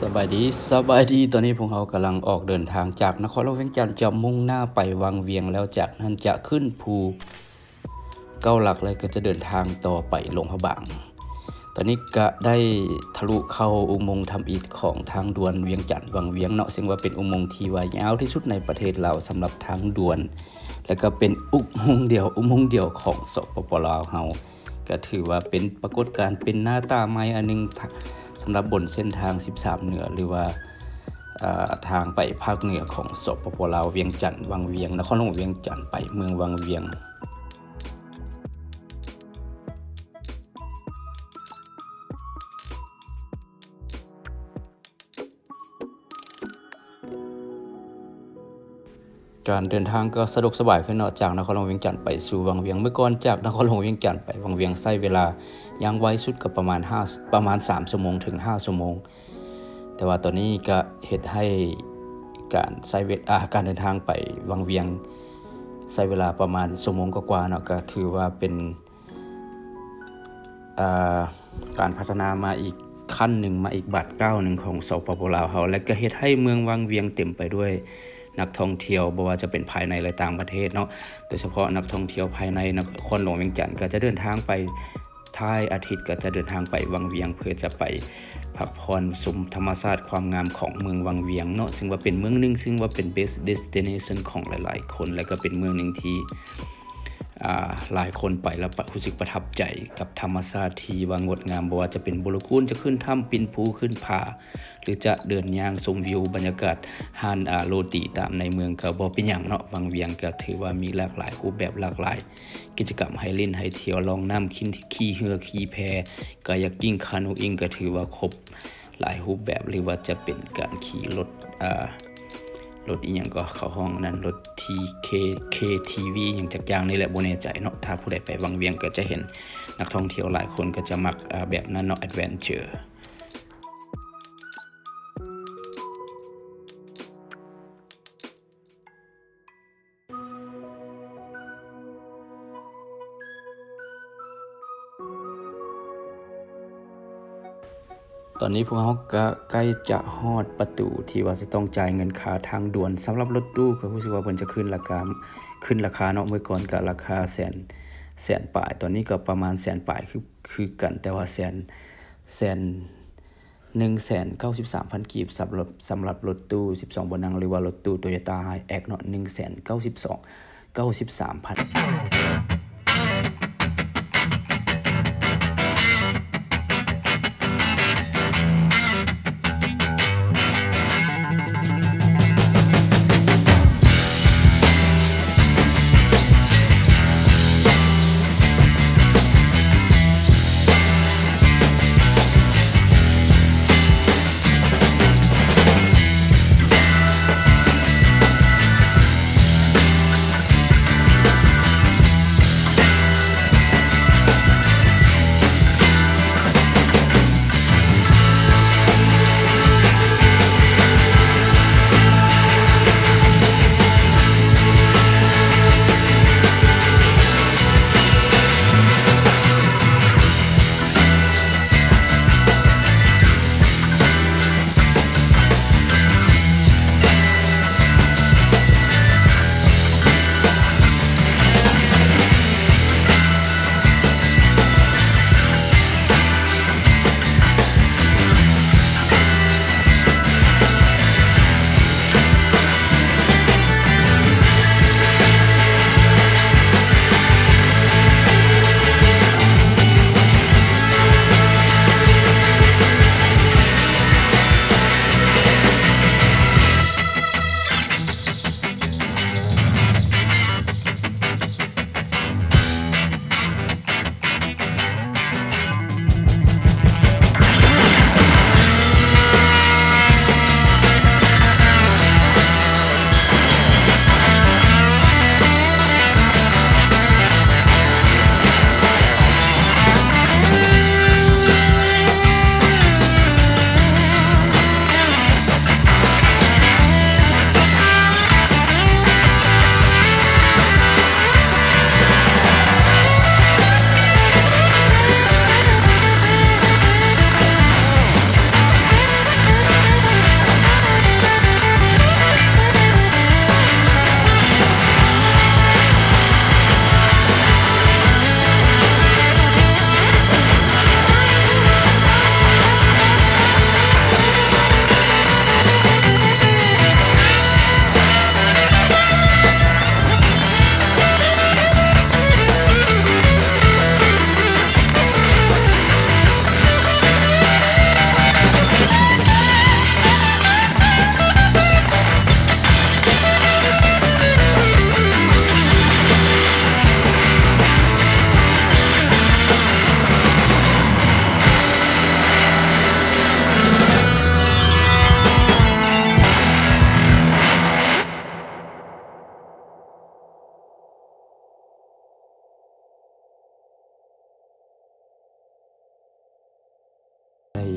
ສະບາຍດີ, ສະບາຍດີ. ຕອນນີ້ພວກເຮົາກຳລັງອອກເດີນທາງຈາກນະຄອນຫຼວງວຽງຈັນ, ຈະມຸ່ງໜ້າໄປວັງວຽງ, ແລ້ວຈາກນັ້ນຈະຂຶ້ນພູເກົ້າຫຼັກ ແລ້ວກໍຈະເດີນທາງຕໍ່ໄປຫຼວງພະບາງ. ຕອນນີ້ກະໄດ້ທະລຸເຂົ້າອຸໂມງທຳອິດຂອງທາງດ່ວນວຽງຈັນວັງວຽງເນາະ, ເຊິ່ງວ່າເປັນອຸໂມງທີ່ວ່າຍາວທີ່ສຸດໃນປະເທດລາວສຳລັບທາງດ່ວນ ແລ້ວກໍເປັນອຸໂມງດຽວ, ອຸໂມງດຽວຂອງ ສປປ ລາວເຮົາ. ກໍຖືວ່າເປັນປາກົດການ, ເປັນໜ້າຕາໃໝ່ອັນໜຶ່ງ ສຳລັບບົນເສັ້ນທາງສິບສາມເໜືອ ຫຼືວ່າ ເອີ ທາງໄປພາກເໜືອຂອງ ສປປ ລາວ, ວຽງຈັນວັງວຽງ, ນະຄອນຫຼວງວຽງຈັນ ໄປເມືອງວັງວຽງ. ການເດີນທາງກໍສະດວກສະບາຍຂຶ້ນເນາະ, ຈາກນະຄອນຫຼວງວຽງຈັນໄປສູ່ວັງວຽງ. ເມື່ອກ່ອນຈາກນະຄອນຫຼວງວຽງຈັນໄປວັງວຽງ ໃຊ້ເວລາຢ່າງໄວສຸດກໍປະມານຫ້າ ປະມານສາມຊົ່ວໂມງເຖິງຫ້າຊົ່ວໂມງ, ແຕ່ວ່າຕອນນີ້ກໍເຮັດໃຫ້ການໃຊ້ເວ ອາ ການເດີນທາງໄປວັງວຽງໃຊ້ເວລາປະມານຊົ່ວໂມງກວ່າໆເນາະ, ກໍຖືວ່າເປັນ ອ່າ ການພັດທະນາມາອີກຂັ້ນໜຶ່ງ, ມາອີກບາດກ້າວໜຶ່ງຂອງ ສປປ ລາວເຮົາ ແລະ ກໍເຮັດໃຫ້ເມືອງວັງວຽງເຕັມໄປດ້ວຍນັກທ່ອງທ່ຽວ, ບໍ່ວ່າຈະເປັນພາຍໃນ ແລະ ຕ່າງປະເທດເນາະ. ໂດຍສະເພາະນັກທ່ອງທ່ຽວພາຍໃນນະຄອນຫຼວງວຽງຈັນ ກໍຈະເດີນທາງໄປ, ທ້າຍອາທິດກໍຈະເດີນທາງໄປວັງວຽງ ເພື່ອຈະໄປພັກຜ່ອນຊົມທຳມະຊາດຄວາມງາມຂອງເມືອງວັງວຽງເນາະ, ເຊິ່ງວ່າເປັນເມືອງໜຶ່ງ ເຊິ່ງວ່າເປັນ best destination ຂອງຫຼາຍໆຄົນ ແລະ ກໍເປັນເມືອງໜຶ່ງທີ່ ອ່າ ຫຼາຍຄົນໄປແລ້ວປະ ຮູ້ສຶກປະທັບໃຈກັບທຳມະຊາດທີ່ວ່າງົດງາມ, ບໍ່ວ່າຈະເປັນບໍລະກູນ, ຈະຂຶ້ນຖ້ຳ, ປີນພູ, ຂຶ້ນຜາ ຫຼື ຈະເດີນຍ່າງຊົມວິວບັນຍາກາດຮ້ານ ອ່າ ໂລຕີຕາມໃນເມືອງກໍບໍ່ເປັນຫຍັງເນາະ. ວັງວຽງກໍຖືວ່າມີຫຼາກຫຼາຍຮູບແບບ, ຫຼາກຫຼາຍກິດຈະກຳໃຫ້ຫຼິ້ນໃຫ້ທ່ຽວ, ລ່ອງນ້ຳ, ຂີ່ ຂີ່ເຮືອ, ຂີ່ແພ, ກາຍັກກິ້ງ, ຄາໂນອິງ ກໍຖືວ່າຄົບ ຫຼາຍຮູບແບບ ຫຼືວ່າຈະເປັນການຂີ່ລົດ ອ່າ ລົດອີ່ຫຍັງກໍເຂົາຮ້ອງອັນນັ້ນ ລົດ ທີ ເຄ ເຄ ທີ ວີ ຫຍັງຈັກຢ່າງນີ້ແຫຼະ ບໍ່ແນ່ໃຈເນາະ. ຖ້າຜູ້ໃດໄປວັງວຽງກໍຈະເຫັນນັກທ່ອງທ່ຽວຫຼາຍຄົນກໍຈະມັກ ອ່າ ແບບນັ້ນເນາະ ແອັດເວັນເຈີ. ຕອນນີ້ພວກເຮົາກະໃກ້ຈະຮອດປະຕູທີ່ວ່າຈະຕ້ອງຈ່າຍເງິນຄ່າທາງດ່ວນ. ສຳລັບລົດຕູ້ກໍຮູ້ສຶກວ່າເພິ່ນຈະຂຶ້ນລາຄາ ຂຶ້ນລາຄາເນາະ, ເມື່ອກ່ອນກະລາຄາແສນ ແສນປາຍ, ຕອນນີ້ກໍປະມານແສນປາຍຄື ຄືກັນ, ແຕ່ວ່າແສນ ແສນ ໜຶ່ງແສນເກົ້າສິບສາມພັນກີບ ສຳລັບ ສຳລັບລົດຕູ້ສິບສອງບ່ອນນັ່ງ ຫຼືວ່າລົດຕູ້ໂຕໂຍຕ້າໄຮແອັກເນາະ ໜຶ່ງແສນເກົ້າສິບສອງ ເກົ້າສິບສາມພັນ. ຕ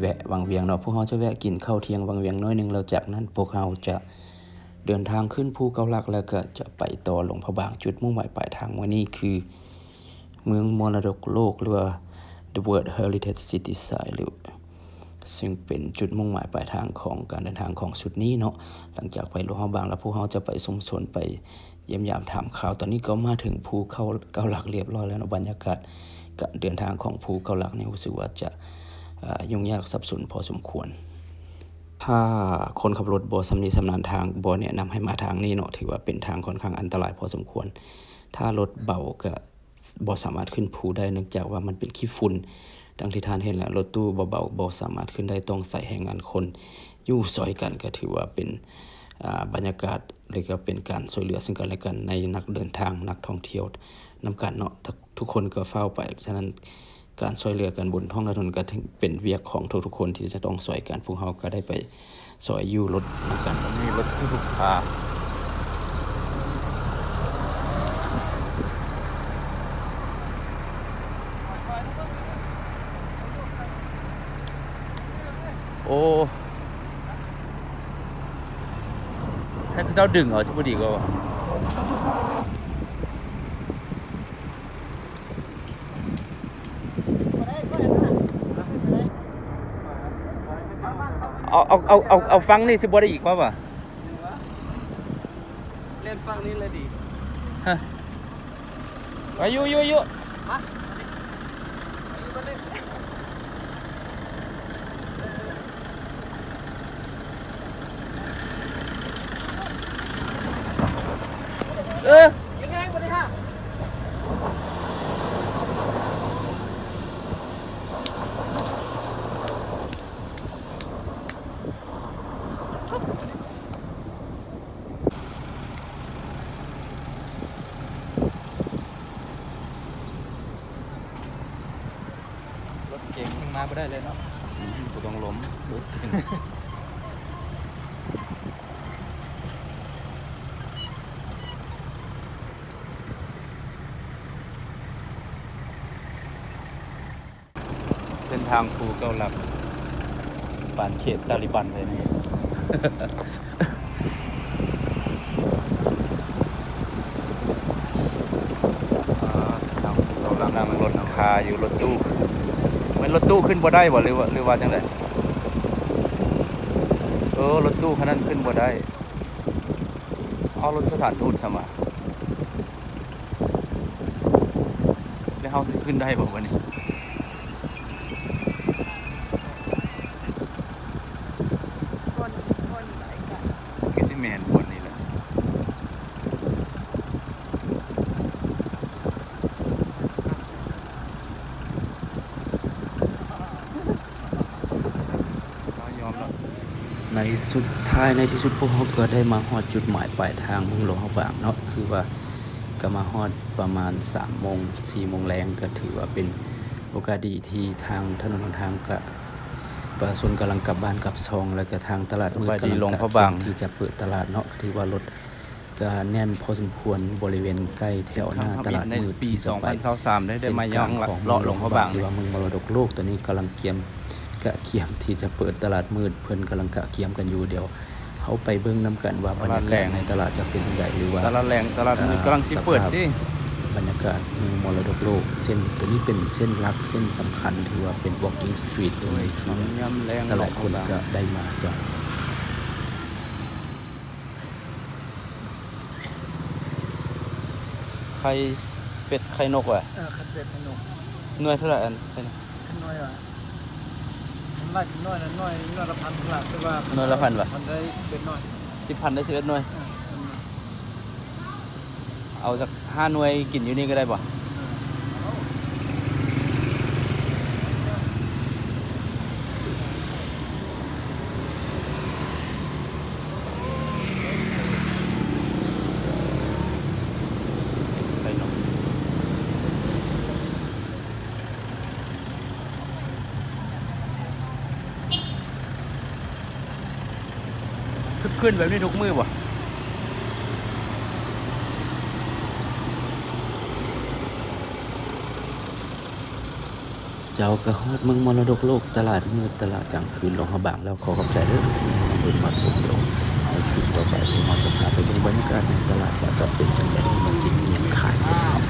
ແວະວັງວຽງເນາະ, ພວກເຮົາຈະແວະກິນເຂົ້າທ່ຽງວັງວຽງໜ້ອຍໜຶ່ງ ແລ້ວຈາກນັ້ນພວກເຮົາຈະເດີນທາງຂຶ້ນພູເກົ້າຫຼັກ ແລ້ວກໍຈະໄປຕໍ່ຫຼວງພະບາງ. ຈຸດມຸ່ງໝາຍປາຍທາງມື້ນີ້ຄືເມືອງມໍລະດົກໂລກ ຫຼືວ່າ The World Heritage City Site ຫຼື ຊຶ່ງເປັນຈຸດມຸ່ງໝາຍປາຍທາງຂອງການເດີນທາງຂອງຊຸດນີ້ເນາະ. ຫຼັງຈາກໄປຫຼວງພະບາງແລ້ວ ພວກເຮົາຈະໄປຊຸມຊົນ ໄປ ຢ້ຽມຢາມຖາມຂ່າວ. ຕອນນີ້ກໍມາເຖິງພູເກົ້າ ເກົ້າຫຼັກລຽບຮ້ອຍແລ້ວເນາະ. ບັນຍາກາດການເດີນທາງຂອງພູເກົ້າຫຼັກນີ້ ຮູ້ສຶກວ່າຈະ ເອີ ຫຍຸ້ງຍາກສັບສົນພໍສົມຄວນ. ຖ້າຄົນຂັບລົດບໍ່ຊຳນິຊຳນານທາງ ບໍ່ແນະນຳໃຫ້ມາທາງນີ້ເນາະ, ຖືວ່າເປັນທາງຂ້ອນຂ້າງອັນຕະລາຍພໍສົມຄວນ. ຖ້າລົດເບົາກໍ ບໍ່ສາມາດຂຶ້ນພູໄດ້ ເນື່ອງຈາກວ່າມັນເປັນຂີ້ຝຸ່ນ. ດັ່ງທີ່ທ່ານເຫັນແຫຼະ, ລົດຕູ້ເບົາໆບໍ່ສາມາດຂຶ້ນໄດ້, ຕ້ອງໃຊ້ແຮງງານຄົນ. ຢູ່ຊ່ອຍກັນກໍຖືວ່າເປັນ ອ່າ ບັນຍາກາດ ແລະ ກໍເປັນການຊ່ວຍເຫຼືອເຊິ່ງກັນແລະກັນໃນນັກເດີນທາງ, ນັກທ່ອງທ່ຽວນຳກັນເນາະ. ທຸກຄົນກໍຟ້າວໄປ, ສະນັ້ນ ການຊ່ວຍເຫຼືອກັນບົນທ້ອງຖະໜົນກໍຖືເປັນວຽກຂອງທຸກໆຄົນທີ່ຈະຕ້ອງຊ່ອຍກັນ. ພວກເຮົາກໍໄດ້ໄປ ຊ່ອຍຢູ່ລົດນຳກັນ. ມີລົດທຸກໆທ່າ. ໂອ້ ຖ້າເຂົາເຈົ້າດຶງເອົາ ຊິບໍ່ດີກວ່າບໍ່? ເອົາ ເອົາ ເອົາ ເອົາ ເອົາຝັ່ງນີ້ຊິບໍ່ໄດ້ອີກວ່າບໍ່? ແລ່ນຝັ່ງນີ້ແຫຼະດີ. ຮະ ໄປ ຢູ່ ຢູ່ ຢູ່. ເອີ ລົດເກັງມາບໍ່ໄດ້ເລີຍເນາະ. ອືມ ບໍ່ຕ້ອງລົມ ລົດເກັງ. ເສັ້ນທາງພູເກົ້າຫຼັກ ປານເຂດຕາລີບັນເລີຍນີ້. ອ່າ ເສັ້ນທາງພູເກົ້າຫຼັກ ນັ່ງລົດຄາຢູ່ ລົດຕູ້ ແມ່ນລົດຕູ້ຂຶ້ນບໍ່ໄດ້ບໍ່ ຫຼືວ່າ ຫຼືວ່າຈັ່ງໃດ? ເອີ ລົດຕູ້ຄັນນັ້ນຂຶ້ນບໍ່ໄດ້. ເອົາ ລົດສະຖານທູດຊະມາ. ແລ້ວເຮົາຊິຂຶ້ນໄດ້ບໍ່ບັດນີ້? ບ່ອນ ບ່ອນໃດກະ ຄືຊິແມ່ນບ່ອນນີ້ແຫຼະ. ໃນສຸດທ້າຍ ໃນທີ່ສຸດ ພວກເຮົາກໍໄດ້ມາຮອດຈຸດໝາຍປາຍທາງເມືອງຫຼວງພະບາງເນາະ, ຄືວ່າກໍມາຮອດປະມານສາມໂມງ ສີ່ໂມງແລງ, ກໍຖືວ່າເປັນໂອກາດດີທີ່ທາງຖະໜົນຫົນທາງກະ ປະຊາຊົນກຳລັງກັບບ້ານກັບຊ່ອງ, ແລ້ວກໍທາງຕະຫຼາດມືດກຳລັງກະກຽມທີ່ຈະເປີດຕະຫຼາດເນາະ, ຖືວ່າລົດ ກະແໜ້ນພໍສົມຄວນ ບໍລິເວນໃກ້ແຖວໜ້າຕະຫຼາດມືດ ປີສອງພັນຊາວສາມ ໄດ້ ໄດ້ມາຍ່ອງເລາະຫຼວງພະບາງ ຫຼືວ່າເມືອງມໍລະດົກໂລກ. ຕອນນີ້ກຳລັງກຽມ ກະກຽມທີ່ຈະເປີດຕະຫຼາດມືດ, ເພິ່ນກຳລັງກະກຽມກັນຢູ່. ດຽວເຮົາໄປເບິ່ງນຳກັນວ່າບັນຍາກາດໃນຕະຫຼາດຈະເປັນຈັ່ງໃດ ຫຼືວ່າຕະຫຼາດແລງ ຕະຫຼາດມືດກຳລັງຊິເປີດຕິ. ບັນຍາກາດເມືອງມໍລະດົກໂລກ ເສັ້ນ ໂຕນີ້ເປັນເສັ້ນຫຼັກ ເສັ້ນສຳຄັນ ຖືວ່າເປັນ walking street ໂຕນີ້ ທີ່ຫຼາຍໆຄົນກະໄດ້ມາຈາກ ໄຂ່ເປັດໄຂ່ນົກຫວາ? ເອີ ໄຂ່ເປັດໄຂ່ນົກ. ໜ່ວຍເທົ່າໃດອັນ? ໄຂ່ນົກ ຄັນໜ່ວຍຫວາ? ຄັນໄລ່ເປັນໜ່ວຍນະ ໜ່ວຍ ໜ່ວຍລະພັນພຸ້ນລະ ແຕ່ວ່າໜ່ວຍລະພັນຫວາ? ສິບພັນໄດ້ສິບເອັດໜ່ວຍ. ສິບພັນໄດ້ສິບເອັດໜ່ວຍ. ເອີ ເອົາຈັກຫ້າໜ່ວຍກິນຢູ່ນີ້ກໍໄດ້ບໍ່? ໄດ້ເນາະ ຄຶກຄື້ນແບບນີ້ທຸກມື້ບໍ່? ເ ເຈົ້າກໍຮອດເມືອງມໍລະດົກໂລກ ຕະຫຼາດມືດ ຕະຫຼາດກາງຄືນຫຼວງພະບາງແລ້ວ. ຂໍຂອບໃຈເດີທີ່ມາເບິ່ງມາຊົມເນາະ. ໃນຄລິບຕໍ່ໄປ ພວກເຮົາຈະພາໄປເບິ່ງບັນຍາກາດໃນຕະຫຼາດວ່າຈະເປັນຈັ່ງໃດ ມີກິນມີຫຍັງຂາຍເນາະ.